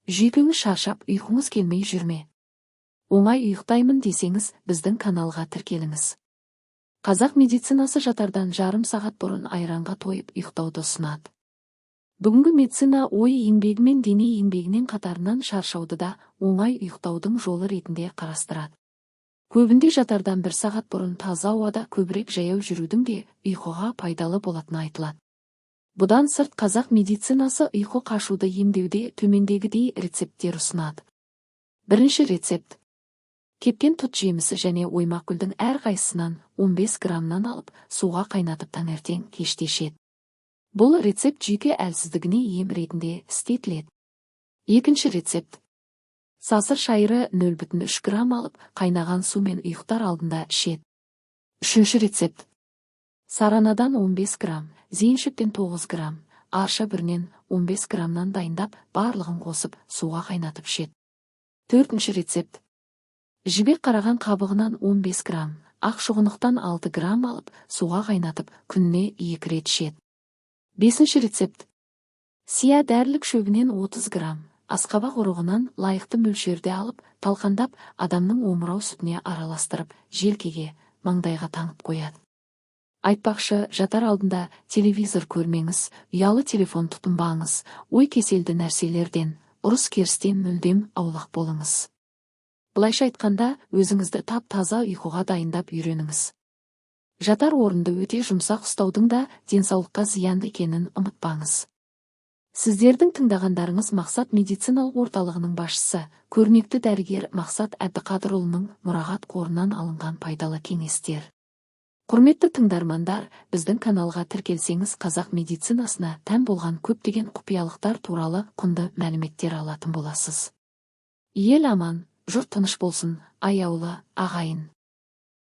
Жүйкеңіз шаршап, ұйқыңыз келмей жүр ме? Оңай ұйықтаймын десеңіз, біздің каналға тіркеліңіз. Қазақ медицинасы жатардан жарым сағат бұрын айранға тойып ұйықтауды ұсынады. Бүгінгі медицина ой еңбегі мен дене еңбегінен қатарынан шаршауды да оңай ұйықтаудың жолы ретінде қарастырады. Көбінде жатардан бір сағат бұрын таза ауада көбірек жаяу жүрудің де ұйқыға пайдалы болатыны айтылады. Бұдан сырт, қазақ медицинасы ұйқы қашуды емдеуде төмендегідей рецепттер ұсынады. Бірінші рецепт. Кепкен тұт жемісі және оймақ гүлдің әрқайсысынан 15 граммнан алып, суға қайнатып, таңертең, кеште ішеді. Бұл рецепт жүйке әлсіздігіне ем ретінде істетіледі. Екінші рецепт. Сасыр шайыры 0,3 грамм алып, қайнаған сумен ұйықтар алдында ішеді. Үшінші рецепт. Саранадан 15 грамм, зейіншөптен 9 грамм, арша бүрінен 15 граммнан дайындап, барлығын қосып, суға қайнатып ішеді. Төртінші рецепт. Жібек қараған қабығынан 15 грамм, ақ шұғынықтан 6 грамм алып, суға қайнатып, күніне 2 рет ішеді. Бесінші рецепт. Сия дәрілік шөбінен 30 грамм, асқабақ ұрығынан лайықты мөлшерде алып, талқандап, адамның омырау сүтіне араластырып, желкеге, маңдайға таңып қояды. Айтпақшы, жатар алдында телевизор көрмеңіз, ұялы телефон тұтынбаңыз, ой кеселді нәрселерден, ұрыс-керістен мүлдем аулақ болыңыз. Былайша айтқанда, өзіңізді тап таза ұйқыға дайындап үйреніңіз. Жатар орынды өте жұмсақ ұстаудың да денсаулыққа зиянды екенін ұмытпаңыз. Сіздердің тыңдағандарыңыз Мақсат медициналық орталығының басшысы, көрнекті дәрігер Мақсат Әбдіқадырұлының мұрағат қорынан алынған пайдалы кеңестер. Құрметті тыңдармандар, біздің каналға тіркелсеңіз, қазақ медицинасына тән болған көптеген құпиялықтар туралы құнды мәліметтер алатын боласыз. Ел аман, жұрт тыныш болсын, аяулы ағайын.